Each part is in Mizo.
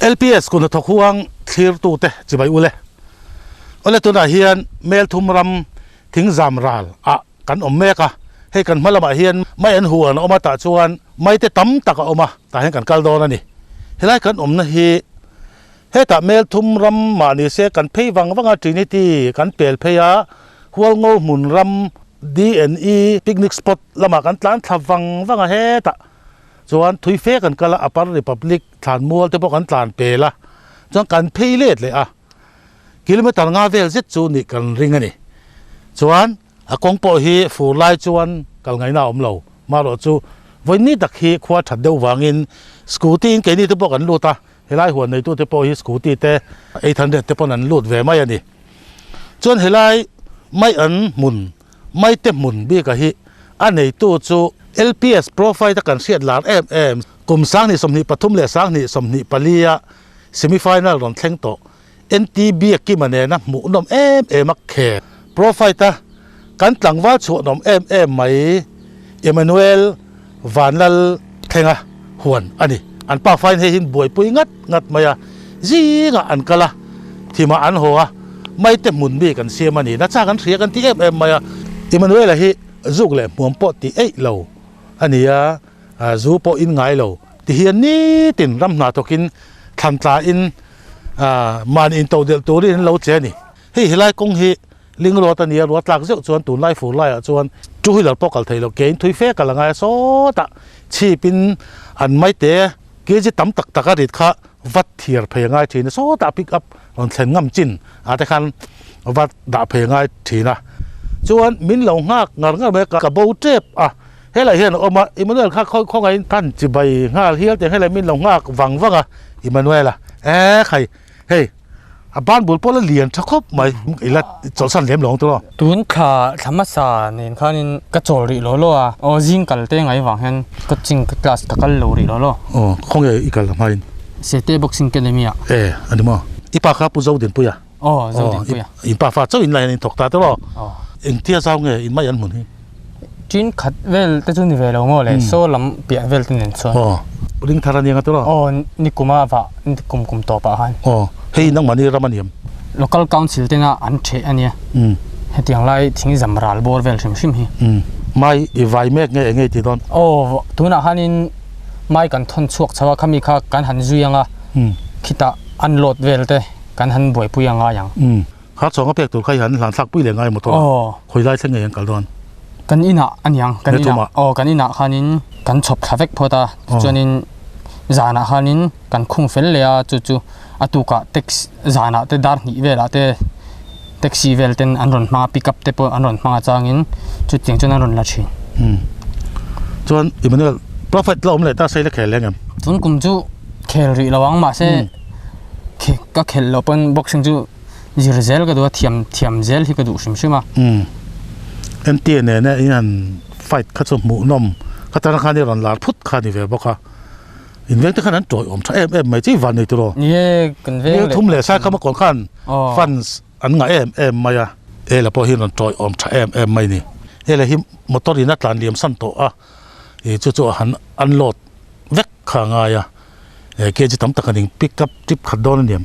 LPS kun hnathawk huang thlirtute chibai ule. Awle tunah hian Melthum ram thingzam ral ah kan awm mek a, hei kan hma lamah hian mai an huan a awm a tah chuan maite tam tak a awm a, tah hian kan kal dawn a ni. Helai kan awmna hi hetah Melthum ram mah ni se kan phei vang vang a Trinity kan pel phei a, Hualngo hmun ram DNE picnic spot lamah kan tlan thla vang vang a hetah chuan thui fe kan kal a, Upper Republic thlanmual te pawh kan tlan pel a, chuan kan phei let leh a. Kilometer nga vel zet chu nih kan ring a ni. Chuan a kawng pawh hi fur lai chuan kal ngaihna a awm lo. Marawh chu vawiin tak hi khua that deuh vangin scooty in keini te pawh kan lut a, helai huan neitu te pawh hi scooty te 800 te pawn an lut ve mai a ni. Chuan helai mai an hmun, mai te hmun bika hi a neitu chu LPS profile a kan hriat lar em em kum 2023 leh 2024 a Semi-final rawn thleng tawh. NT Biakkima nena hmuhnawm em em a khel. Pro Fight-a kan tlangval chhuahnawm em em mai Emmanuel Vanlal Thlenga huan a ni. An pa fain hei hian buaipui ngat ngat mai a, zingah an kal a, thimah an haw a, maite hmun mi kan siam a ni. Natsa kan hria kan ti em em mai a. Emmanuel-a hi zuk leh hmuam pawh ti eih lo a ni a. Zu pawh in ngai lo ti hian nitin ram hna thawkin thlan tla in mahni in to delh turin an lo che a ni. Hei helai kawng hi ling road a nia, ruah tlak zeuh chuan tunlai fur laiah chuan two wheeler pawh kal thei lo, ke in thui fe kal a ngai a sawtah chhip in an maite kg tam tak tak a rit kha vat thiar phei a ngai thin a, sawtah pick up rawn thlen ngam chin ah te khan vat dah phei a ngai thin a. Chuan min lo nghak ngar ngar mai a, ka bo tep a. Helai hian a awm a, Emmanuel kha khawi khawngaihin kan chibai nghal hial teh helai min lo nghak vang vang a, Emmanuel a e khai hei a ban bul pawh la lian tha khawp mai i la chawlhsan lem lo ang tawh. Tun thla thla hmasa nen khanin ka chawl rih lo lo a, aw zing kal te ngai vang hian coaching ka class ka kal lo rih lo lo. Aw khawnge i kal a hmain? Sete Boxing Academy ah. E a ni maw? I pa kha Pu Zodinpuia? Aw Zodinpuia. In pa fa chauh in lai hian in thawk ta tawh aw? Aw. Engtia zau nge in mai an hmun hi? Tin khat vel te chu ni ve lo maw le, saw lam piah vel te nen chuan. Aw, ring thar a nia nga tawh a? Aw, ni kum a vah, ni kum kum tawp ah khan. Aw, hei nangmahni ram a niam? Local council tena an theh a nia. Hetiang lai thing zam ral bawr vel hrim hrim hi. Mai i vai mek nge eng nge i ti dawn? Aw, tunah khanin mai kan thawn chhuak chho a, khami kha kan han zui ang a, khitah unload vel te kan han buaipui a ngai ang. Kha chawng a pek tur kha i han hlan thlak pui leh ngai motor a, khawi lai thleng ngei an kal dawn? Kan inah a niang, kan inah, aw kan inah khanin kan chhawp thla vek phawt a, tichuanin zanah khanin kan khung fel leh a, chu chu a tukah taxi zanah te dar hnih velah te taxi vel ten an rawn hmang a, pick up te pawh an rawn hmang a changin chutiang chuan an rawn la thin. Chuan Emmanuel Prophet la awm leh ta sei la khel leh ang em? Tun kum chu khel rih lo ang mahse ka khelh loh pawn boxing chu zir zel ka duh a thiam thiam zel hi ka duh hrim hrim a. Umm MTA nena in han fight kha chu hmuhnawm kha tana khan i rawn lar phut kha ni ve bawk a in veng te khan an tawih awm tha em em mai chi van nei tiraw. Ni e kan veng leh. Thum leh sai khama kawn khan fans an ngah em em mai a Ela pawh hi rawn tawih awm tha em em mai ni Ela hi motor in a tlan liam san tawh a ih chu chu a han unload vek kha a ngai a. Kg tam tak a ning pick up trip khat dawn a niam.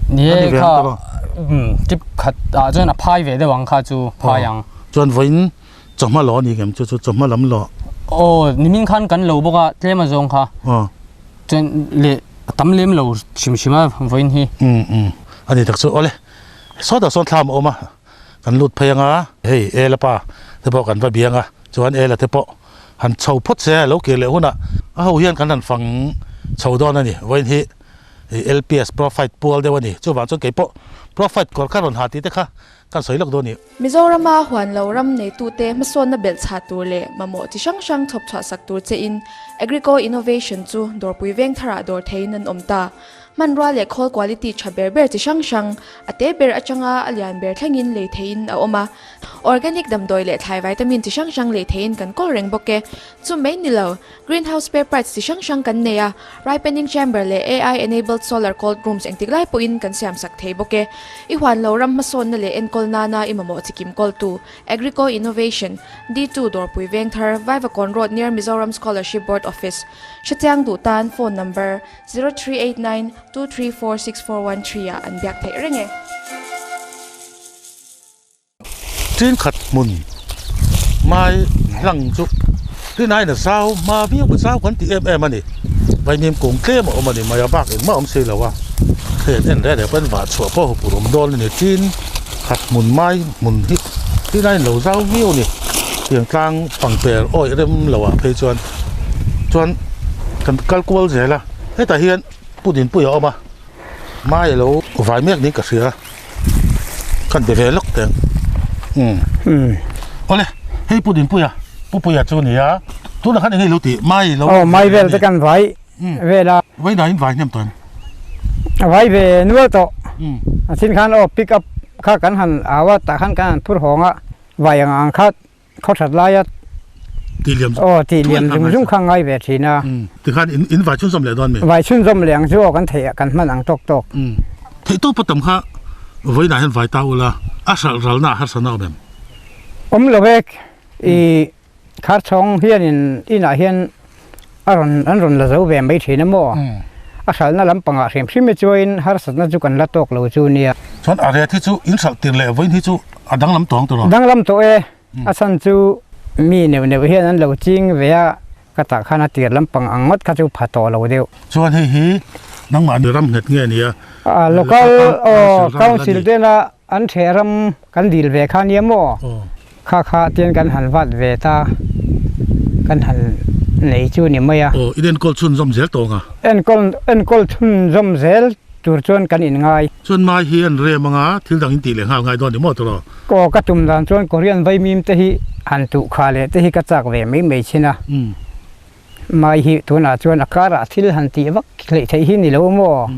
Ni e kha trip khat ah chuan a phai ve deuh ang kha chu phai ang. Chuan vawiin chawhma law a ni ngem chu chu chawhma lam law. Aw nimin khan kan lo bawk a tlem a zawng kha. Chuan leh a tam lem lo hrim hrim a vawiin hi. A ni tak chu awle sawtah sawn thlam a awm a kan lut phei anga hei Ela pa te pawh kan va biang a chuan Ela te pawh Han chho phawt se a lo kir leh hunah a ho hian kan han fang chho dawn a ni. Vawiin hi LPS Pro Fight pual deuh a ni. Chuvang chuan keipawh Pro Fight kawr kha rawn ha tih te kha kan sawi lawk dawn a ni. Mizorama huan lo ram neitute hmasawnna belh chhah tur leh mamawh chi hrang hrang chhawp chhuah sak tur chein Agrico Innovation chu dawrpui veng tharah dawr theiin an awm ta. Hmanrua leh khawl quality tha ber ber chi hrang hrang, a te ber atanga a lian ber thlengin lei theiin a awm a. Organic damdawi leh thlai vitamin chi hrang hrang lei theiin kan kawl reng bawk e. Chu mai ni lo, greenhouse spare parts chi hrang hrang kan nei a, ripening chamber leh AI enabled solar cold rooms engtik lai pawhin kan siam sak thei bawk e. I huan lo ram hmasawnna leh enkawl nana i mamawh chikim kawltu, Agrico Innovation, D2 Dawrpui Vengthar, Vaivakawn Road near Mizoram Scholarship Board Office. Hrechiang duh tan phone number, 0389. 234 6413 ah an biak theih reng e. Tin khat hmun mai hlang chu tin aiin a zau hma viau a zau kan ti em em a ni. Vaimim kung tlem a awm a ni mai a bak engmah a awm si lo a, hei an en reng reng pawhin vah chhuah pawh huphurh awm dawn a ni. Tin khat hmun mai hmun hi tin aiin lo zau viau a ni. Tiang tlang pangper awih rem lo ah phei chuan chuan kan kal kual zel a, hetah hian Pu Dinpuia a awm a, mai a lo vai mek niin ka hria. Kan be ve lawk teng. Umm. Awle, hei Pu Dinpuia, Pu Puia chu nia. Tunah khan eng nge i lo tih? Mai i lo Aw, mai vel te kan vai vel a. Vawiinah in vai hnem tawh em? A vai ve nual tawh. A chin khan aw pick up kha kan han au a, tah khan kan han phur hawng a, vai ang ang kha Khaw that laia aw tih liam zung zung kha ngai ve thin a. Tikhan in in vai chhunzawm leh dawn mi? Vai chhunzawm leh ang chu aw kan theih kan hman ang tawk tawk. Theih tawp a tam kha vawiinah hian vai ta ula a hralh ralna a harsa na awm em? Awm lo vek i kharchhawng hianin inah hian a rawn an rawn la zo ve mai thin a maw? A hralhna lampangah hrim hrim hi chuain harsatna chu kan la tawk lo chu nia. Chuan a ret hi chu in hralh tir leh vawiin hi chu a danglam tawh ang tawh lo? Danglam tawh e, a chhan chu mi neuh neuh hian an lo ching ve a, ka tah khan a tir lampang ang ngawt kha chu pha tawh lo deuh. Chuan hei hi nangmah ni ram nghet nge nia? Local aw council tena an theh ram kan dil ve kha nia maw? Kha kha tian kan han vat ve ta, kan han nei chu ni mai a. Aw, in enkawl chhunzawm zel tawh ang a? Enkawl, enkawl chhunzawm zel tur chuan kan in ngai. Chuan mai hi an rem ang a, thil dang in tih leh nghal ngai dawn ni maw tawh? Aw, ka tum dan chuan Korean vaimim te hi han tuh kha leh te hi ka chak ve mai mai thin a. Mai hi tunah chuan a karah thil han tih vak hleih theih hi ni lo maw?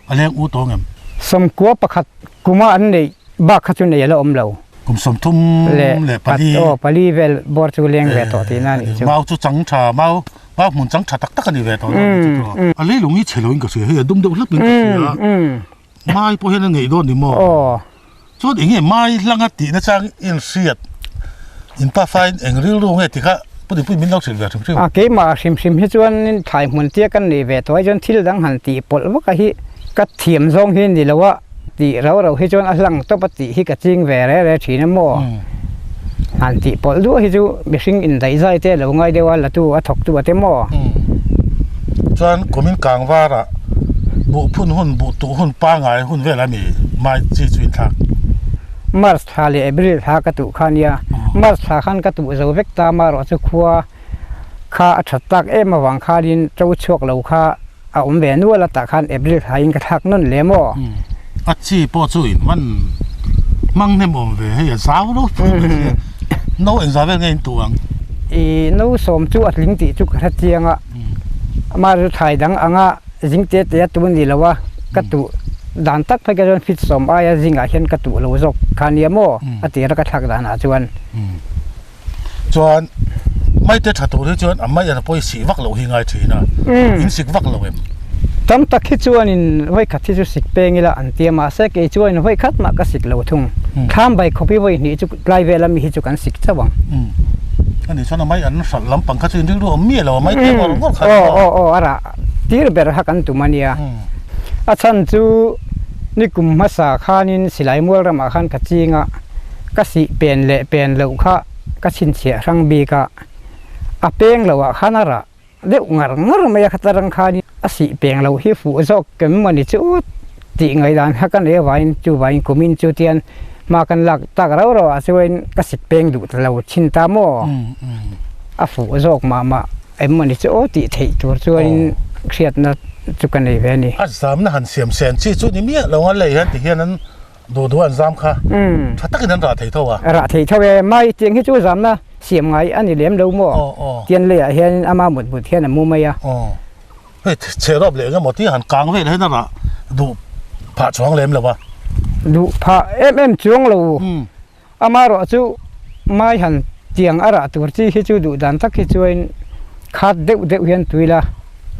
A leng u tawng em? 91 kuma an neih bak kha chu nei a la awm lo. Kum 34. Aw, pali vel bawr chu leng ve tawh tihna a nih chu. Mau chu chang tha, mau mau hmun chang tha tak tak a ni ve tawh lo a nih chu tawh. A leilung hi chhe loin ka hria, hei a dum deuh hlap in ka hria. Mai pawh hian a ngeih dawn ni maw? Aw. Chuan eng nge mai hlanga tihna chang in hriat, in pafain eng rilru nge ti kha Pu Dinpuii min lo hrilh ve hrim hrim. A keimah hrim hrim hi chuan thlai hmun tia kan neih ve tawh ai chuan thil dang han tih pawlh vak a hi ka thiam zawng hi ni lo a, tih rau rau hi chuan a hlang tawp a tih hi ka ching ve re re thin a maw? Han tih pawlh duah hi chu mihring indaihzai te lo ngai deuh a, latu a thawktu a te maw? Chuan kumin kangvarah buh phun hun, buh tuh hun pangai hun vel a mi mai chi chu inthlak. March thla leh April thla ka tuh kha nia, March thla khan ka tuh zo vek ta amaherawh chu khua kha a that tak em avang khanin to chhuak lo kha a awm ve nual a tah khan April thla in ka thlak nawn leh maw? A chi pawh chu in hman hmang hnem awm ve hei a zau ro pui mai sia no engzah vel nge in tuh ang? I no sawm chu a tling tih chu ka hre chiang a, amaherawhchu thlai dang anga zing te te a tu ni lo a, ka tuh dan tak phei ka chuan fit sawm aia zingah hian ka tuh lo zawk kha nia maw a tir a ka thlak danah chuan. Chuan maite tha tur hi chuan a mai an pawi sih vak loh hi ngai thin a, in sik vak lo em? Tam tak hi chuanin vawi khat hi chu sik peng ila an ti a, mahse kei chuanin vawi khat mah ka sik lo thung. Thlam bai khawp hi vawi hnih chu tlai vel ami hi chu kan sik chauh ang. Ani chuan a mai an hralh lampang kha chu in rilru awm miah lo, a mai te ngawr ngawr kha. Aw aw aw, a rah tir ber kha kan tum a nia. A chhan chu nikum hmasa khanin Silai Mual ramah khan ka ching a. Ka sih pen leh pen loh kha ka chhinchhiah hrang bik a, a peng loh ah khan a rah deuh ngar ngar mai a, khata rang khan a sih peng loh hi fuh zawk kem maw ni chu tih ngaihdan kha ka nei avangin chuvangin kumin chu tian hma kan lak tak rau rau ah chuan ka sik peng duh ta lo thin ta maw a fuh zawk mah mah em maw ni chu aw tih theih tur chuanin hriatna chu ka nei ve a ni. A zamna han siam sen chi chu ni miah lo a lei hian ti hian an Duh duh an zam kha tha takin an rah thei tho a. Rah thei tho e, mai tiang hi chu zamna siam ngai a ni lem lo maw? Tian leiah hian ama mut mut hian a mu mai a. Hei chhe rawp leh engemaw tia han kang vel hian a rah duh phah chuang lem lo a. Duh phah em em chuang lo. Amaherawh chu mai han tiang a rah tur chi hi chu duh dan tak hi chuan khat deuh deuh hian tui la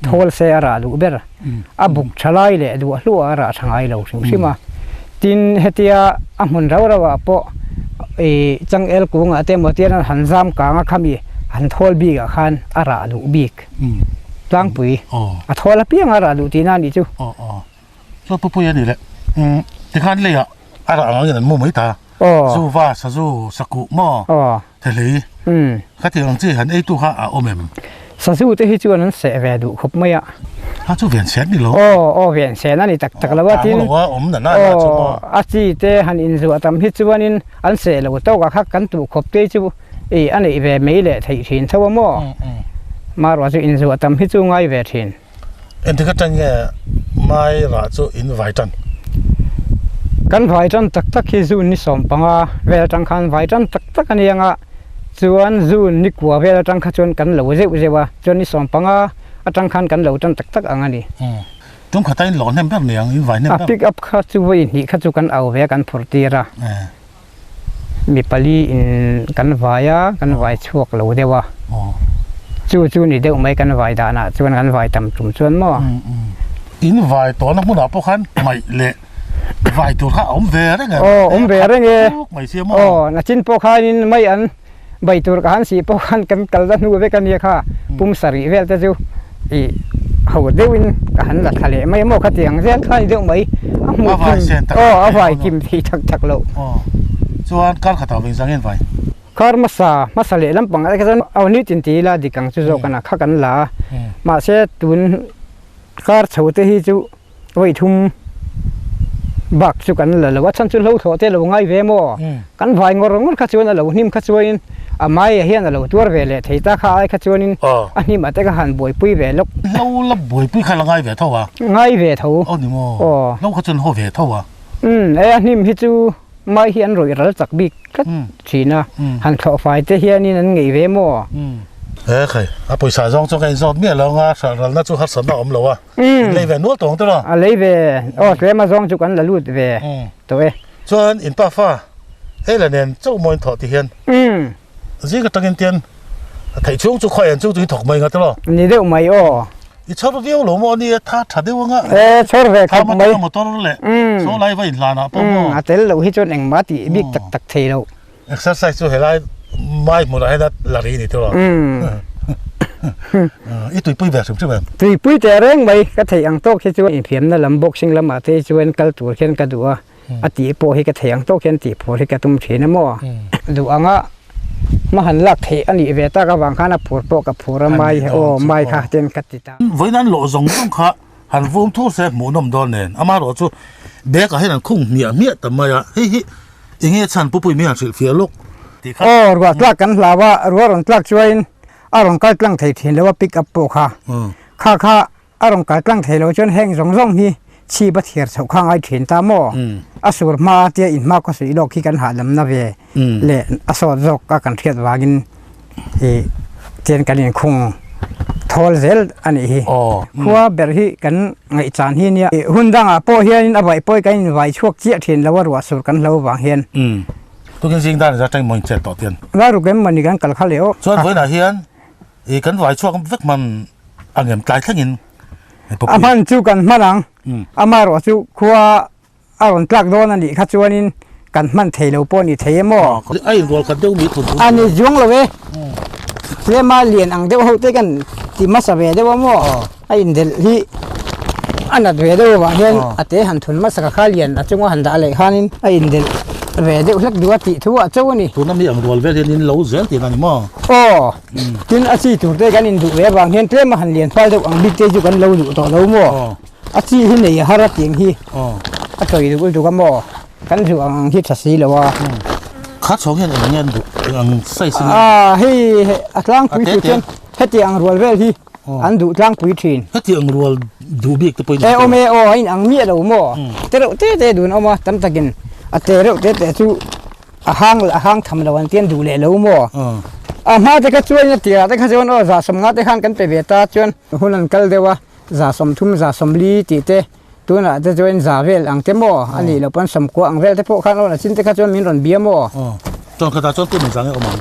thawl se a rah duh ber. A buk tha lai leh duah hluah a rah tha ngai lo hrim hrim a. Tin, hetia a hmun rau rau ah pawh ih changel kungah te emaw tian han zam kang a khami han thawl bik ah khan a rah duh bik tlangpui. A thawl apiang a rah duh tihna a nih chu. Chuan pupui a ni le. Umm tikhan leiah a rah ang angin an mu mai ta. Zu va sazu sakuh maw thehlei khatiang ang chi han eitu kha a awm em? Sazu te hi chuan an seh ve duh khawp mai a. Ha chu ven sen ni lo. Aw aw ven sen a ni tak tak lo a tin. Tang lo a awm na na na chu maw. A chi te han inzuah tam hi chuanin an seh lo tawk a kha kan tuh khawp te chu i a neih ve mai leh theih thin tho a maw. Maruah chu inzuah tam hi chu ngai ve thin. Engtik atang nge mai rah chu in vai tan? Kan vai tan tak tak hi June ni 15 vel atang khan vai tan tak tak a ni anga, chuan June ni kua vel atang kha chuan kan lo zeuh zeuh a, chuan ni 15 atang khan kan lo tan tak tak ang a ni. Tum khata in lawh hnem ber ni ang, in vai hnem ber. A pick up kha chu vawi hnih kha chu kan au ve a, kan phurh tir a. Mi pali in kan vai a, kan vai chhuak lo deuh a. Chu chu ni deuh mai kan vai danah chuan kan vai tam tum chuan maw. In vai tawhna hmunah pawh khan hmaih leh vai tur kha a awm ve reng em? Aw, awm ve reng e. Aw, nachin pawh khanin mai an bai tur ka han sih pawh khan kan kal la hnu vek a nia kha. Pum sarih vel te chu ih ho deuhin ka han la thla leh mai a maw khatiang zel kha ni deuh mai a hmuh kim aw a vai kim thei tak tak loh. Aw chuan kar khatah veng zang hian vai. Kar hmasa hmasa leh lampang ah kha chuan aw nitin ti ila dik ang chu zawk a na kha kan la a mahse tun kar chho te hi chu vawi thum bak chu kan la lo a chhan chu hlo thlawh te a lo ngai ve maw kan vai ngawr ngawr kha chuan a lo hnim kha chuanin a mai ah hian a lo tuar ve leh thei ta kha ai kha chuanin a hnim ah te kha han buaipui ve lawk. Hlo la buaipui kha la ngai ve tho a? Ngai ve tho. Aw ni maw? Hlo kha chuan haw ve tho a? Umm e a hnim hi chu mai hi an rawih ral chak bik tlat thin a, han thlawh fai te hianin an ngeih ve maw? E khai, a pawisa zawng chu ka inzawt miah lo anga hralh ralna chu harsatna a awm lo a. In lei ve nual tawng tawh a? A lei ve, aw tlem a zawng chu kan la lut ve tawh e. Chuan in pa fa hei la nen chauh maw in thawh ti hian zing atangin tian theih chhung chu khawi an chung chu i thawk mai nga tawh. Ni deuh mai aw. I chhawr viau lo maw ania tha tha deuh anga. E chhawr ve khawp mai. Thama motor leh saw lai va in hlan ah pawh maw. A tel loh hi chuan engmah tih bik tak tak thei lo. Exercise chu helai mai hmunah hian a la ri ni tawh a. I tuipui ve hrim hrim em? Tuipui teh reng mai ka theih ang tawk hi chuan infiamna lam boxing lamah te hi chuan kal tur hian ka duh a, a tih pawh hi ka theih ang tawk hian tih phur hi ka tum thin a maw. Duh anga hma han lak theih a nih ve tak avang khan a phur pawh ka phur a mai aw mai kha ten ka ti ta. Vawiin an lawh zawng zawng kha han vum thur se hmuhnawm dawn nen amaherawh chu bag ah hian an khung hmiah hmiah ta mai a, hei hi Enge chhan pupui mai han hrilh fiah lawk tih kha. Aw ruah tlak kan hlau a, ruah rawn tlak chuain a rawn kal tlang thei thin lo a pick up pawh kha. Kha kha a rawn kal tlang thei lo chuan heng zawng zawng hi chhip a thiar chhoh kha ngai thin ta maw? A sur hma tia inhma khaw suih lawk hi kan hahdamna ve leh a sawt zawk a kan hriat vangin ih tian kan inkhung thawl zel a nih hi. Khua ber hi kan ngaihchan hi nia. Hun dangah pawh hianin a vaih pawi kan invai chhuak chiah thin lo a ruah sur kan hlo vang hian. Tukin zing dan za tang mawin chet tawh tian. La ruk em mawni kan kal kha leh aw. Chuan vawiinah hian ih kan vai chhuak vek hman angem tlai thlengin. A hman chu kan hman ang. Amaherawh chu khua A rawn tlak dawn a nih kha chuanin kan hman thei lo pawh a ni thei em aw? A inrual khat deuh mi thun thun. A ni zuang lo e. Tlema lian ang deuh ho te kan ti hmasa ve deuh a maw? A indelh hi a nat ve deuh avang hian a te han thun hmasa ka kha lian a chunga han dah leh khanin a indelh ve deuh hlek duh a tih thu ah chauh a ni. Tuna mi ang rual vel hian in lo zel tih a ni maw? Aw, tin a chi tur te kan induh ve avang hian tlema han lian fal deuh ang bik te chu kan lo duh tawh lo maw? A chi hi nei a har a tiang hi a tawih duh lutuk a maw kan duh ang ang hi tha si lo a. Kha chhawng hian eng nge an duh eng ang size in nge? A hei a tlangpui tur chuan heti ang rual vel hi an duh tlangpui thin. Heti ang rual duh bik te pawhin e awm e aw a inang miah lo maw te reuh te te dun a awm a tam takin a te reuh te te chu a hang a hang tham lo an tian duh leh lo maw a hma te kha chuan a tirah te kha chuan aw za sawmnga te khan kan pe ve ta chuan hun an kal deuh a. 30 40 tih te tunah te chuan za vel ang te maw a nih loh pawn sawmkua ang vel te pawh khan awn a chin te kha chuan min rawn bia maw. Aw chuan khatah chuan tun zang e awm ang.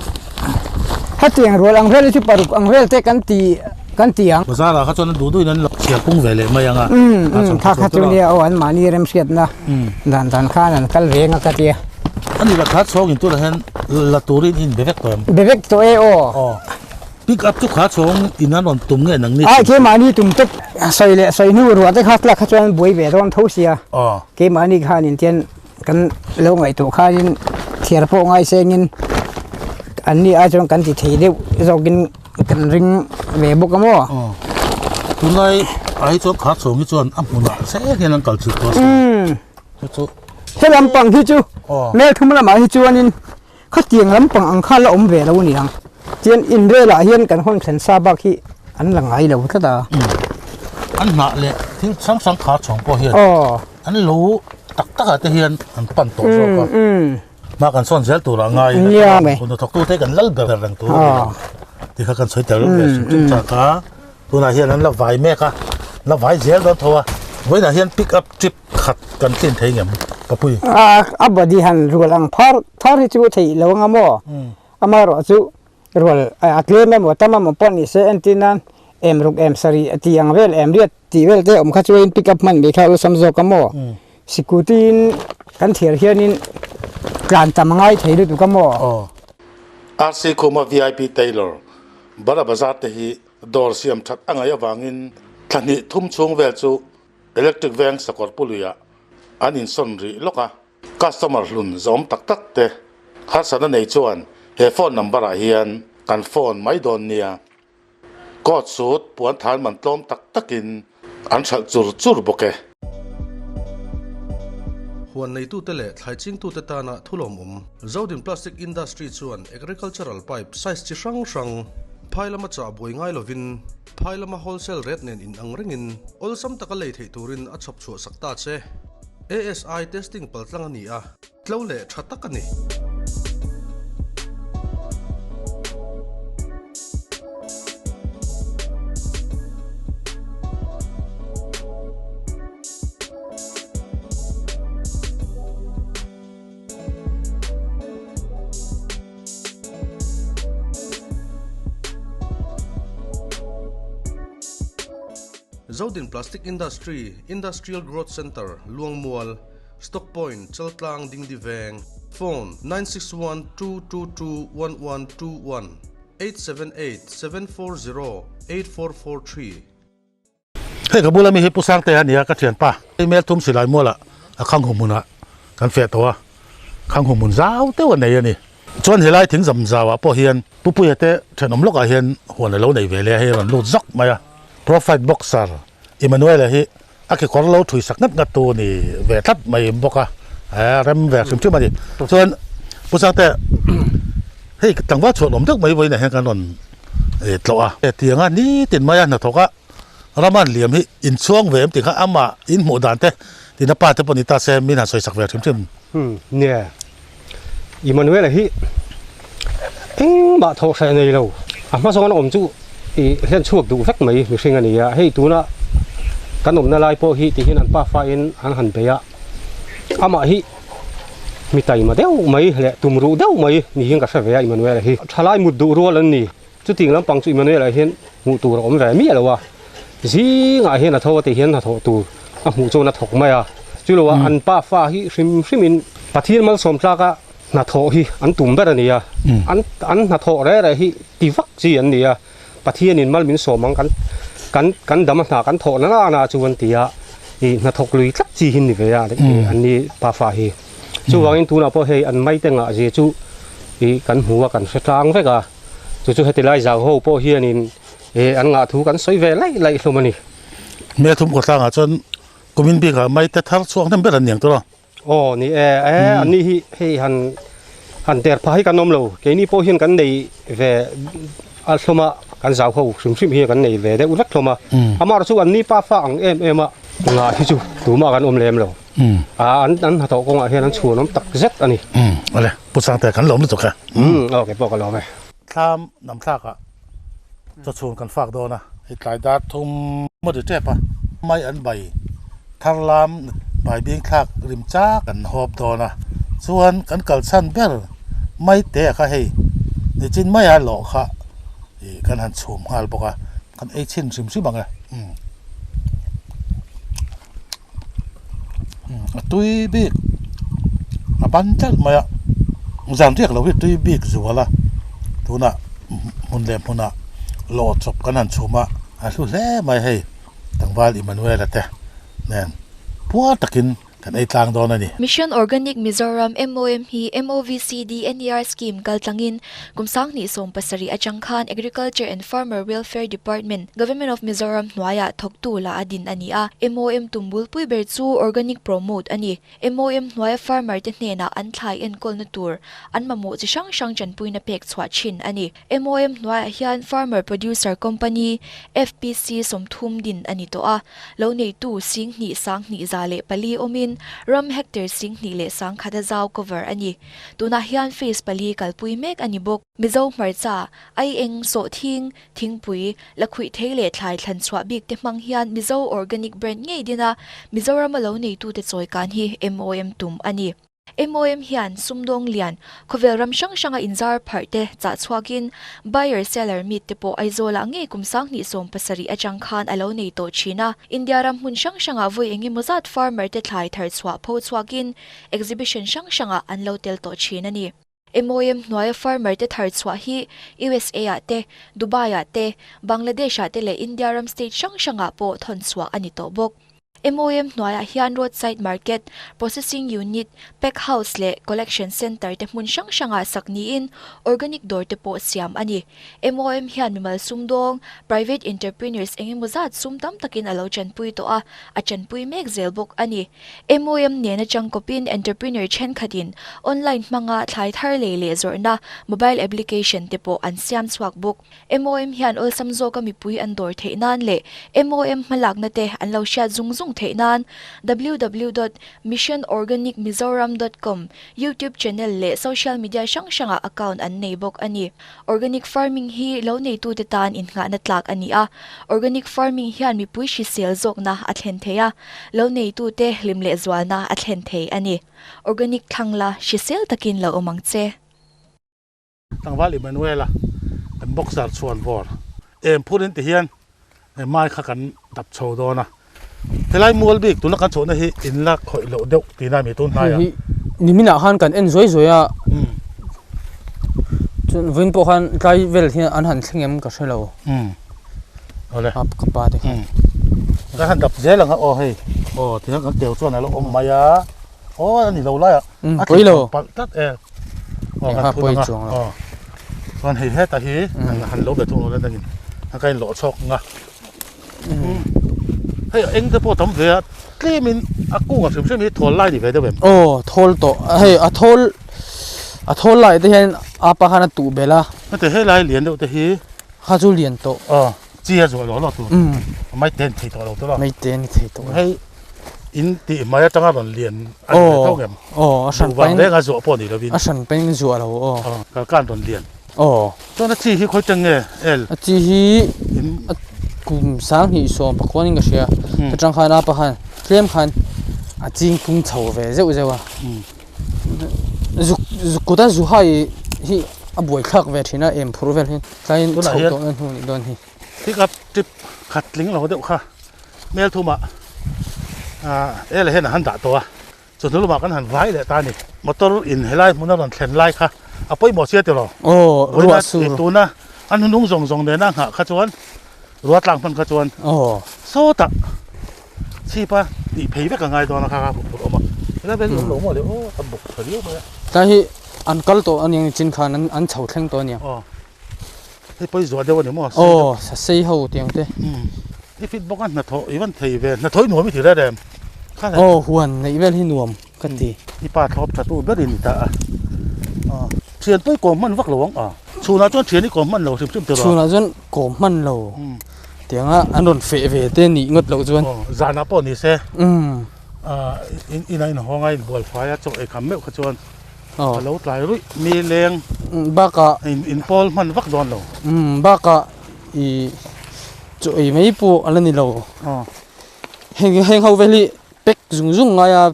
Hetiang rual ang vel hi chu paruk ang vel te kan ti kan ti ang. Bazar ah kha chuan an duh duhin an lo chhiar pung ve leh mai ang a. Umm kha kha chu nia aw an mahni remhriatna dan dan khan an kal reng a ka tia. A nih la kha chhawng in tunah hian la turin in be vek tawh em? Be vek tawh e aw. Aw. Pick up chu kha chhawng in an rawn tum nge nang ni? Ai keimahni tum tawp sawi leh sawi hnu ruah te kha tlak kha chuan buai ve dawn tho sia. Keimahni khanin tian kan lo ngaihtuah khanin thiar pawh ngai sengin an ni ai chuan kan ti thei deuh zawkin kan ring ve bawk a maw. Tunlai ah hi chuan kha chhawng hi chuan a hmunah zel hian an kal chhit tawh a sin. Chu chu. He lampang hi chu melthum lamah hi chuanin Khatiang lampang ang kha la awm ve lo a ni ang. Chuan in relah hian kan hawn thlen sa bak hi an la ngai lo tlat a. An hnah leh thil hrang hrang kha chhawng pawh hian an lo tak tak ah te hian an pan tawh zawk a. Hma kan sawn zel tur ah ngai in a hun thawk tu te kan lal ber reng tur a ni lo. Tikha kan sawi tel ve hrim hrim chak a. Tunah hian an la vai mek a, la vai zel dawn tho a. Vawiinah hian pick up trip khat kan tlin thei ngem Papui? A body han rual ang phar thar hi chu theih lo anga maw? Amaherawh chu rual a tlem emaw tam emaw pawh ni se entir nan em ruk em sarih a tih ang vel em riat tih vel te awm kha chu in pick up hman ve kha awlsam zawk a maw? Sikuti in kan thiar hianin tlan tam a ngai thei lutuk a maw? RC Khuma vip Tailor, Bara Bazar te hi Dawr siam that a ngaih avangin thla hnih thum chhung vel chu electric veng sakawr puluiah an insawn rih lawk a. Customer hlun zawm tak tak te harsatna nei chuan he phone number ah hian kan phone mai dawn nia. Coat suit puan than man tlawm tak takin an hralh chur chur bawk e. Huan neitute leh thlai chingtute tana thulawmawm Zodin Plastic Industry chuan agricultural pipe size chi hrang hrang phai lama chah buai ngai lovin phai lama wholesale rate nen inang rengin awlsam taka lei theih turin a chhawp chhuah sak ta che. ASI testing paltlang a ni a. Tlo leh tha tak a ni. Zodin Plastic Industry, Industrial Growth Centre, Luangmual, Stock Point, Chaltlang Dingdi Veng, Phone, 9612221121, 8787408443. Hei ka bula mi hi Pu Sangtea a nia ka thianpa. Email thum silai mualah a khang hu hmunah kan feh tawh a, khang hu hmun zau deuh a nei a ni. Chuan helai thing zam zauah pawh hian Pu Puia te thenawm lawkah hian huan a lo nei ve leh a, hei a rawn lut zawk mai a. Pro Fight Boxer Emmanuel-a hi A kekawr lo thui sak ngat ngat tu ni ve tlat mai bawk a, rem ve hrim hrim a ni. Chuan Pu Sangte, hei tlangval chhuah lawm deuh mai vawiinah hian kan rawn tlawh a. Hetianga nitin maia hnathawk a Raman liam hi inchhuang ve em tih kha amah inhmuh dan te tina pa te pawh ni ta se min han sawi sak ve hrim hrim. Nia, Emmanuel-a hi engmah thawh hreh nei lo, a hma zawn awm chu i hlen chhuak duh vek mai mihring a ni a, hei tuna kan awmna lai pawh hi tihian an pafa in an han bei a, amah hi mi taima deuh mai leh tum ruh deuh mai niin ka hre ve a Emmanuel-a hi. Thalai mut duh rual an ni, chuting lampang chu Emmanuel-a hian hmuh tur a awm ve miah lo a, zingah hian a tho a tih hian hnathawh tur a hmuh chuan a thawk mai a, chuloah an pafa hi hrim hrimin Pathian malsawm tlaka hnathawh hi an tum ber a ni a, an an hnathawh reh reh hi ti vak chi an ni a, Pathianin mal min sawm ang kan kan kan dam a hna kan thawh na na na chu an ti a, ih hnathawk lui tlat chi hi an ni ve a an ni pafa hi. Chuvangin tunah pawh hei an maite ngah zia chu ih kan hmu a kan hre tlang vek a, chu chu heti lai zau ho pawh hianin ih an ngah thu kan sawi ve laih laih hlawm a ni. Hmelthum khawtlangah chuan kumin bikah maite thar chhuak hnem ber an ni ang tawh a. Aw ni e, e an ni hi hei han han der phah hi kan awm lo, keini pawh hian kan nei ve a hlawm a, kan zau ho hrim hrim hi kan nei ve deuh vek hlawm a, amaherawhchu chu an ni pa fa ang em em a ngah hi chu tumah kan awm lem lo, a an an hnathawh kawngah hian an chhuan awm tak zet a ni. Awle, Pu Sangte kan lawm lutuk e. Aw kei pawh ka lawm e. Thlam nam thlakah chawchhun kan fak dawn a. Hei tlai dar thum a ri tep a, mai an bai thar lam bai bing thlak rim chak kan hawp dawn a, chuan kan kal chhan ber mai te a kha hei nichin maia lawh kha ih kan han chhum nghal bawk a, kan ei chhin hrim hrim ang e a tui bik a ban tlat mai a zan riak lo hi tui bik zual a tunah hmun leh hmunah. Lawh chawp kan han chhum a, a hlu hle mai hei tlangval Emmanuel-a te nen puar takin kan ei tlang dawn a ni. Mission Organic Mizoram, MOM, hi MOVCD NER Scheme kaltlangin kum sanghnih 70 atang khan Agriculture and Farmer Welfare Department, Government of Mizoram hnuaiah thawktu la a din a ni a. MOM tum bulpui ber chu Organic Promote a ni. MOM hnuaia farmer te hnenah an thlai enkawlna tur an mamawh chi hrang hrang tanpuina pek chhuah thin a ni. MOM hnuaiah hian Farmer Producer Company, FPC, 30 din a ni tawh a, lo neitu 10,000 2104 awmin ram hectare 21,100 a zau cover a ni. Tunah hian phase pali kalpui mek a ni bawk. Mizo hmarcha, aieng, sawhthing, thingpui, lakhuih thei leh thlai thlan chhuah bik te hmang hian Mizo Organic brand ngei din a, Mizorama lo neitute chawi kan hi MOM tum a ni. MOM hian sumdawng lian, khawvel ram hrang hranga inzar pharh te chah chhuakin buyer seller meet te pawh Aizawlah ngei kum 2017 atang khan a lo nei tawh thin a. India ram hmun hrang hrangah vawi eng emaw zat farmer te thlai thar chhuah pho chhuakin exhibition hrang hrangah an lo tel tawh thin a ni. MOM hnuaia farmer te thar chhuah hi USA ah te, Dubai ah te, Bangladesh ah te leh India ram state hrang hrangah pawh thawn chhuah a ni tawh bawk. MOM hnuaiah hian roadside market, processing unit, pack house leh collection centre te hmun hrang hrangah sak niin organic dawr te pawh siam a ni. MOM hian mimal sumdawng, private entrepreneurs eng emaw zat sum tam takin a lo tanpui tawh a, a tanpui mek zel bawk a ni. MOM nen atang kawpin entrepreneur thenkhatin online hmanga thlai thar lei leh zawrhna mobile application te pawh an siam chhuak bawk. MOM hian awlsam zawka mipui an dawr theih nan leh MOM hmalakna te an lo hriat zung zung theih nan www dot missionorganicmizoram dot com YouTube channel leh social media hrang hrangah account an nei bawk a ni. Organic farming hi lo neitute tan innghahna tlak a ni a, organic farming hian mipui hrisel zawkna a thlen thei a, lo neitute hlim leh zualna a thlen thei a ni. Organic thlang la hrisel takin lo awm ang che. Tlangval Emmanuel-a kan boxer chhuan vawr em phurin ti hian mai kha kan dap chho dawn a. Helai mual bik tuna kan chhohna hi in la khawih loh deuh tihna a mi tun hnaiah. Hei hi niminah khan kan en zuai zuai a, chuan vawiin pawh khan tlai vel hian an han thleng em ka hre lo. Awle. A ka pa te khan. Kan han dap zel ang a aw hei. Aw tihian kan keu chuan a lo awm mai a. Aw a ni lo lai a. A pawi lo. Palh tlat e. Aw kan phun ang a. Aw. Chuan hei heta hi han lo ve thung lo dangin a ka inlawh chhawk ang a. Hei eng te pawh tam ve a tlemin a kung a hrim hrim hi thawl lai ni ve deuh em? Aw thawl tawh hei a thawl a thawl lai te hian a pa khan a tuh belh a. Heti hei lai lian deuh te hi. Kha chu lian tawh. Aw chi a zuah lo lo tur. Mai te ni thei tawh lo tur a. Mai te ni thei tawh. Hei in tih hmai atanga rawn lian a ni ve tho ngem? Aw a hran pain. Duh vang reng a zuah pawh ni lovin. A hran pain zuah lo aw. Aw kalkan rawn lian. Aw. Chuan a chi hi khawi teng nge el? A chi hi a kum 2019 in ka hria. Ka tang khan a pa khan tlem khan a ching pung chho ve zeuh zeuh a. Zuk zuk kut a zu hai hi a buai thlak ve thin a em phur vel hi tlaiin chho tawh na hnu nih dawn hi. Pick up trip khat tling lo deuh kha hmel thumah el hian a han dah tawh a. Chawhnu lamah kan han vai leh ta a ni. Motor in helai hmuna rawn thlen lai kha a pawimawh sia tiraw? Aw, ruah sur. Tuna an hnung zawng zawng nena nghah kha chuan ruah tlang hman kha chuan aw sawtah chhipa tih phei vek a ngai dawn a kha kha phur awm a. Helai vel hi awm lo maw le aw a buk tha viau mai a. Tlai hi an kal tawh a niang chin khan an chho thleng tawh a niang. Aw, hei pawi zuah deuh a ni maw? Aw, sa sei ho tiang te. I fit bawk a hnathawh i van thei ve, hnathawh i nuam i ti reng em? Aw huan neih vel hi nuam ka ti. I pa thlawp tha tu ber i ni ta a. Thian pawh i kawm hman vak lo ang a. Chhunah chuan thian i kawm hman lo hrim hrim tiraw? Chhunah chuan kawm hman lo. Tianga an rawn feh ve te nih ngawt loh chuan. Aw zanah pawh ni se. Inah inhawng a inbual fai a chaw ei kham meuh kha chuan a lo tlai ruih mi leng bakah inpawl hman vak dawn lo. Bakah i chaw ei mai pawh a la ni lo. Heng heng ho vel hi pack zung zung ngai a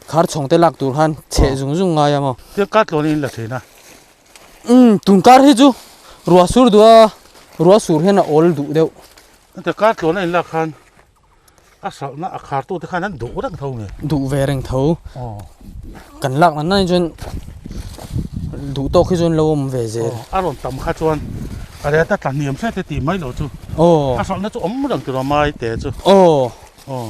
khar chhawng te lak tur khan chheh zung zung ngai a maw. Thil kar tlawn in la thin a. Umm tun kar hi chu ruah sur duh a ruah sur hian a awl duh deuh. Heti kar tlawn a in lak khan a hralhna a khar tu te khan an duh reng tho nge. Duh ve reng tho. Kan lak nan nan hi chuan duh tawk hi chuan lo awm ve zel. A rawn tam kha chuan. A rate a tla hniam hret e tih mai lo chu. Aw. A hralhna chu awm reng tur a mai te chu. Aw. Aw.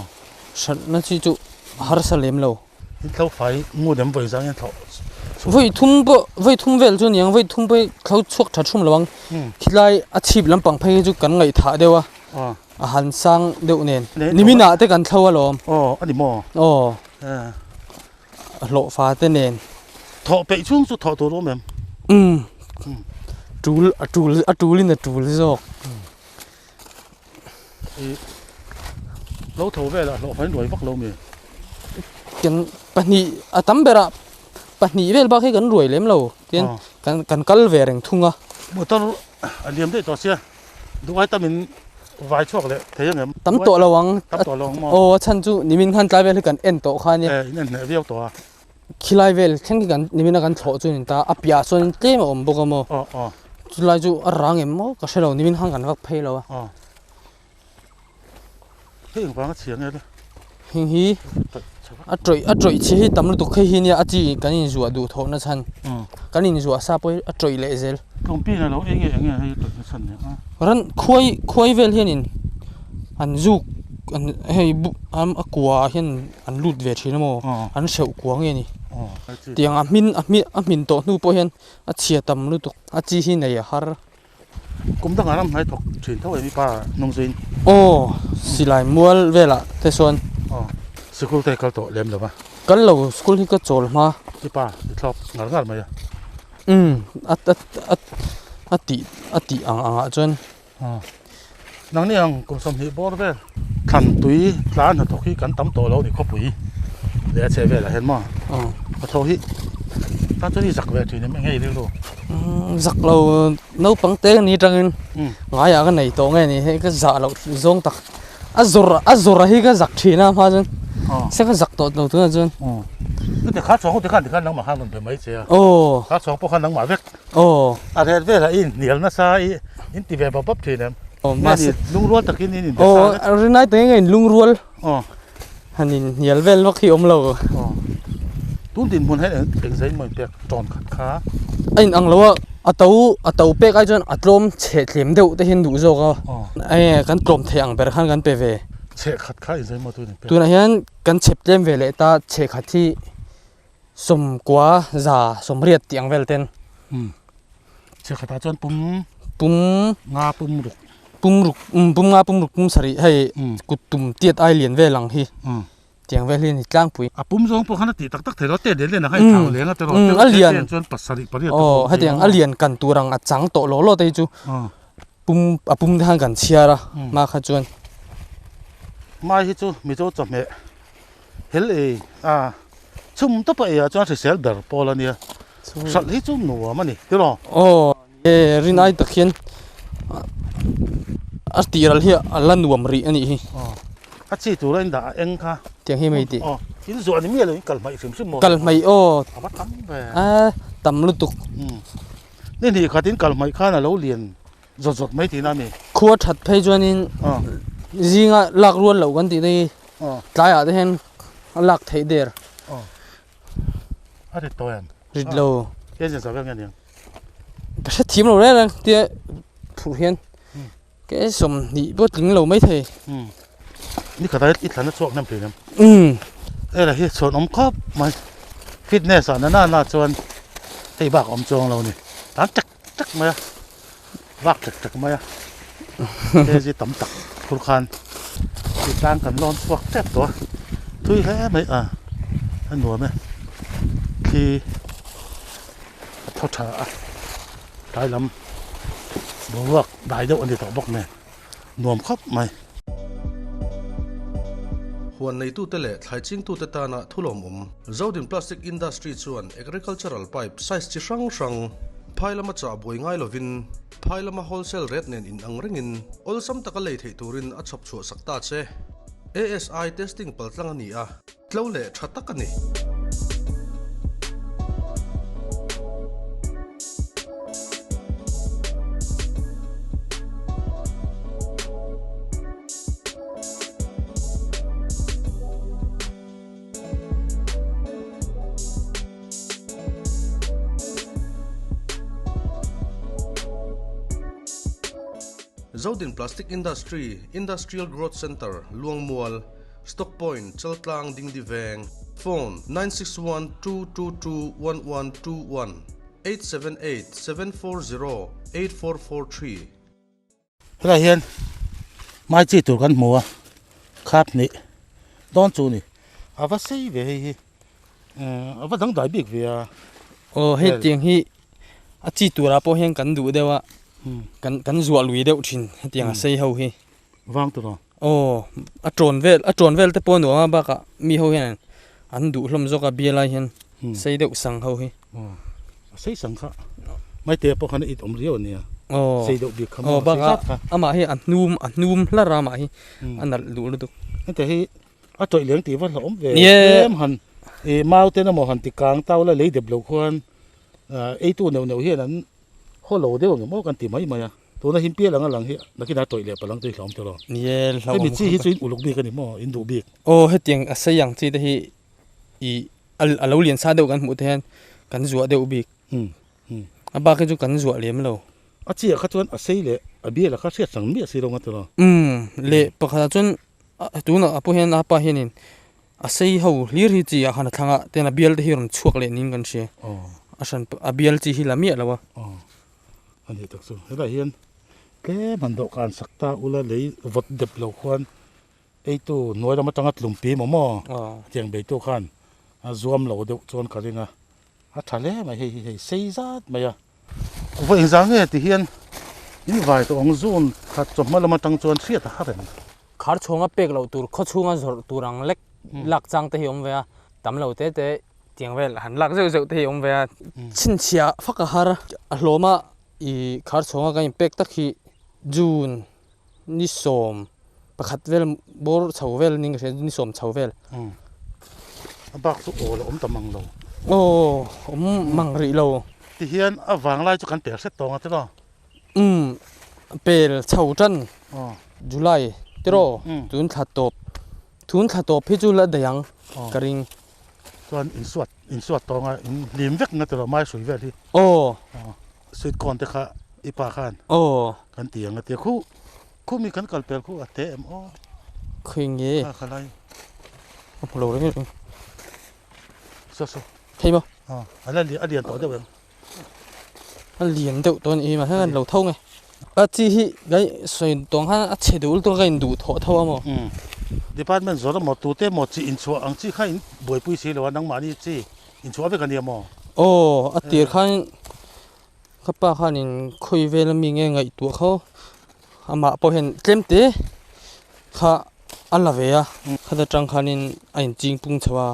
Hralhna chi chu harsa lem lo. In thlo fai ngun em vawi zang in thlo chhuak. Vawi thum pawh vawi thum vel chu niang vawi thum pawh thlo chhuak tha thum lo ang. Khilai a chhip lampang phei hi chu kan ngaihthah deuh a. A han sang deuh nen. Niminah te kan thlo alawm. Aw a ni maw? Aw. A hlawh fa te nen. Thawh peih chhung chu thawh tur awm em? Umm. Tul a tul a tulin a tul zawk. I lo tho velah hlawh fain ruai vak lo mi? Kan pahnih a tam berah pahnih vel bak hi kan ruai lem lo. Tian kan kan kal ve reng thung a. Motor a liam daih tawh sia. Duhai tamin vai chhuak leh thei ang em? Tam tawh lo ang. Tam tawh lo ang maw? Aw a chhan chu nimin khan tlai vel hi kan en tawh kha ania. E in en hneh viau tawh a. Khilai vel thleng khi kan nimina kan thlawh chu ni ta a piah chuan tlem a awm bawk a maw? Aw aw. Chulai chu a rang em maw? Ka hre lo nimin khan kan vak phei lo a. Aw. Hei engvang a chhia nge le? Heng hi a tawih a tawih chhi hi tam lutuk hei hi nia a chi kan inzuah duh thawh na chhan kan inzuah sa pawh hi a tawih leh zel. Tlawmpi na lo ei nge eng nge hei a tawih na chhan nia a. Ran khuai khuai vel hianin an zuk an hei bu a kua ah hian an lut ve thin a maw an hreuh kua nge ni. Tiang a hmin a hmin a hmin tawh hnu pawh hian a chhia tam lutuk a chi hi nei a har. Kum dangah ram hnai thawk thin tho em i pa hnung zuin? Aw, silai mual velah te chuan. Aw, sikul te kal tawh lem lo va. Kal lo, school hi ka chawl hma. I pa i thlawp ngar ngar mai a. Umm, a a a a tih a tih ang angah chuan. Aw, nangni ang kum 20 bawr vel thlan tui tlan hnathawk hi kan tam tawh lo ni khawpui leh a chheh velah hian maw? Aw. Hnathawh hi tan chuan i zak ve thin em eng nge i rilru? Zak lo naupang te ni atangin ngaiah ka nei tawh nge ni hei ka zah loh zawng tak a zawr a zawr hi ka zak thin a hma chuan se ka zak tawh lo tunah chuan. Chutah kha chhuang ho te khan tikhan nangmah khan rawn be mai che a. Aw. Kha chhuang pawh khan nangmah vek. Aw. A ret velah i inhnial nasa i in ti ve bap bap thin em? Aw Nge ni lungrual takin in inbe sa vek. Aw rinai tengin ka inlungrual. Aw. Han inhnial vel vak hi awm lo. Aw. Tun dinhmun hian eng eng zai maw inpek tawn khat kha? A inang lo a, a to a to pek ai chuan a tlawm chhe tlem deuh te hian duh zawk a. Aw. Enge kan tlawm theih ang ber khan kan pe ve. Chhe khat kha eng zai maw tun inpek? Tunah hian kan chhep tlem ve leh ta chhe khat hi 90 180 tih ang vel ten. Umm. Chhe khatah chuan pum. Pum. Nga pum ruk. Pum ruk umm pum nga pum ruk pum sarih hei kut tum tiat ai lian vel ang hi tiang vel hi a ni tlangpui. A pum zawng pawh khan a tih tak tak thei lo te lian lian ang kha i thlau leng a tiraw a lian chuan pasarih pariat aw hetiang a lian kan tur ang a chang tawh lo lo te hi chu pum a pum te khan kan chhiar a hma kha chuan. Mai hi chu Mizo chawhmeh hel ei a chhum tawpa ei ah chuan hrisel ber pawl a nia hralh hi chu nuam a ni tiraw. Aw e rinai tak hian a tih ral hi a la nuam rih a nih hi. Aw a chi tura in dah a eng kha. Tiang hi mai tih. Aw in zuah ni miah lo in kal hmaih hrim hrim maw. Kal hmaih aw. A va tam ve. A tam lutuk. Ni hnih khat in kal hmaih khan a lo lian zawt zawt mai tihna a ni. Khua that phei chuanin zinga lak rual loh kan tih te hi tlaiah te hian a lak theih der. A rit tawh em? Rit lo. Ke zin zawh vel nge niang? Ka hre thiam lo reng reng tia phurh hian ke 20 pawh tling lo mai thei. Ni khat ah i thlan a chhuak hnem thin em? Hela hi chhuan awm khawp mai. Fitness ah na na na chuan hei bak awm chuang lo ni. Tan tek tek mai a vak tek tek mai a kg tam tak phur khan ti tlang kan lawn chhuak tep tawh a thui hle mai a a nuam e thli a thaw tha a tlai lam boruak dai deuh a ni tawh bawk nen nuam khawp mai. Huan neitute leh thlai chingtute tana thulawmawm Zodin Plastic Industry chuan Agricultural Pipe size chi hrang hrang phai lama chah buai ngai lovin phai lama wholesale rate nen inang rengin awlsam taka lei theih turin a chhawp chhuah sak ta che. ASI testing paltlang a ni a, tlo leh tha tak a ni. Zodin Plastic Industry, Industrial Growth Centre, Luangmual, Stock Point, Chaltlang, Dingdi Veng, Phone, 961 222 1121, 878 740 8443. Helai hian mai chi tur kan hmu a khap hnih dawn chu ni a va sei ve hei hi a va dangdai bik ve a. Aw hei tiang hi a chi turah pawh hian kan duh deuh a kan kan zuah lui deuh thin hetiang a sei ho hi. Vang tur aw. Aw a tawn vel a tawn vel te pawh a nuam a bakah mi ho hian an duh hlawm zawk a bial ai hian sei deuh sang ho hi. Aw a sei sang kha maite pawh khan a it awm riau ania aw sei deuh bik kha maw bakah amah hi a hnum a hnum hlar a amah hi a nalh duh lutuk. Heta hi a tawih leng tih va hlauhawm ve tlem han ih mau ten emaw han ti kang tau la lei dep lo khuan eitu neuh neuh hian an haw lo deuh ang emaw kan ti mai mai a. Tuna him pial anga lang hi nakinah tawih leh palang tui hlawm tawh lo. Ni e, hlauhawm Hemi chi hi chu in uluk bik a ni maw, in duh bik. Aw, hetiang a sei ang chi te hi i a lo lian sa deuh kan hmuh te hian kan zuah deuh bik. A bak hi chu kan zuah lem lo. A chi ah kha chuan a sei leh a bial ah kha hriat sang miah si lo nga tawh lo. Umm, leh pakhat ah chuan tunah ah pawh hian a pa hianin a sei ho hlir hi chi ah khan a thlang a, tian a bial te hi rawn chhuak leh niin kan hria. A hran a bial chi hi la miah lo a. A nih tak chu helaiah hian tlem han dawhkan sak ta ula lei vawt dep lo khuan eitu hnuai lam atanga tlum pi maw maw tiang beitu khan a zuam lo deuh chuan ka ring a a tha hle mai hei hi hei sei zat mai a. Vawi engzah nge ti hian in vai tawh ang zun khat chawhma lam atang chuan hriat a har em. Khar chhunga pek loh tur khaw chhunga zawrh tur ang lek lak chang te hi awm ve a tam lo te te. Tiang vel han lak zeuh zeuh te hi a awm ve a. Chhinchhiah fak a har a hlawm a, i khar chhawng a kan inpek tak hi June ni 11 vel bawr chho vel ning ka hria ni 10 chho vel. A bak chu aw la awm ta mang lo. Aw awm mang rih lo. Tihian a vanglai chu kan pel hret tawng a tiraw? Umm pel chho tan July tiraw tun thla tawp tun thla tawp hi chu la daih ang ka ring. Chuan insuat insuat tawnga in hlim vek na tiraw mai hrui vel hi. Aw. Sweet corn te kha i pa khan. Aw. Kan ti ang a tia khu khu mi kan kal pel khu a te em aw. Khawi nge? Kha kha lai. A hmu lo reng reng. Saw saw. Thei maw? Aw a la a lian tawh deuh em? A lian deuh tawh a nih hi mahse an lo tho nge. A chi hi kai sawi tawng khan a chhe duh lutuk a ka induh thawh tho a maw. Department zawrh emaw tute emaw chi inchhuah ang chi kha in buaipui si lo a nangmahni chi inchhuah vek a nia maw? Aw a tir khan ka pa khanin khawi vel ami nge ngaihtuah kho amah pawh hian tlem te kha a la ve a khata tang khanin a inching pung chho a.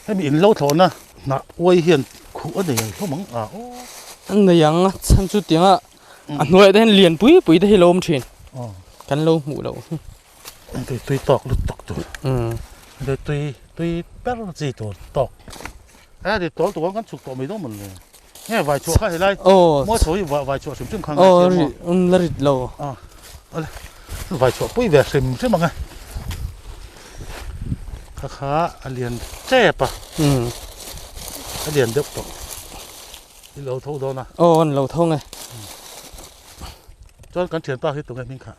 Hemi in lo thlawhna hnah uai hian khuh a nei ang hlawm ang a aw. A nei ang a chhan chu tianga a hnuaiah te hian lian pui pui te hi lo awm thin. Kan lo hmuh loh hi. Tui tui tawk lut tawk tur. Tui tui tui ber chi tur tawk. A ri tawl tur kan chhuk tawh mai dawn mawn le. Nge vai chhuah kha helai. Mawi chho hi vai chhuah hrim hrim kha ngai sia maw. Aw la rit lo. Awle vai chhuah pui ve hrim hrim ang e. Kha kha a lian tep a. A lian deuh tawh. I lo tho dawn a. Aw an lo tho nge. Chuan kan thianpa hi tunge hming kha?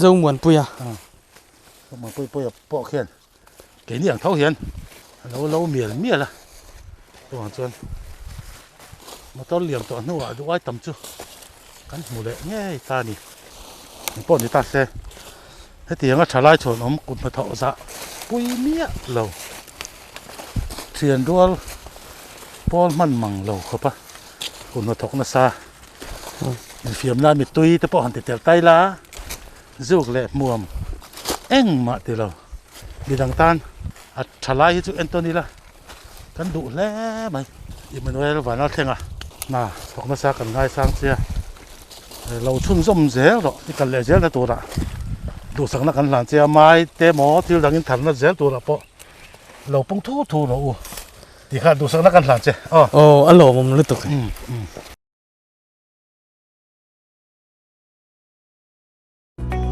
Zomuanpuia. Zomuanpui puia pawh khian Keini ang tho hian a lo lo mial mial a, chuvang chuan motor liam tawh hnuah duh ai tam chu kan hmu leh ngei ta a ni. Eng pawh ni ta se, hetianga thalai chhuan awm kut hnathawh zah pui miah lo, thian rual pawl hman mang lo khawp a kut hnathawk nasa infiamna mittui te pawh han ti tel tai la. Zuk leh hmuam engmah ti lo midang tan a tha lai hi chu entawn ila kan duh hle mai. Emmanuel Vanlalthlenga hna thawk nasa kan ngaisang che a, lo chhunzawm zel rawh i kal leh zelna turah duhsakna kan hlan che a, mai te maw thil dangin tharna zel turah pawh lo pung thu thu rawh u tih kha duhsakna kan hlan che aw. Aw a lawmawm lutuk.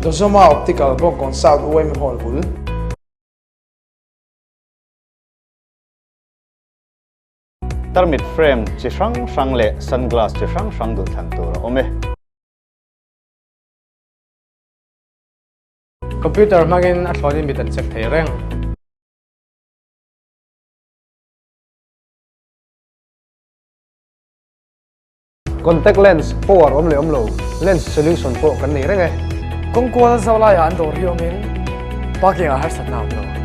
Dozoma Optical Bawngkawn South UM Hall bul. Tarmit frame chi hrang hrang leh sunglass chi hrang hrang duhthlan tur a awm e. Computer hmangin a thlawnin mit an check thei reng. Contact lens power awm leh awm lo, lens solution pawh kan nei reng e. Kawngkual zau laiah an dawr hi awmin parking ah harsatna a awm lo.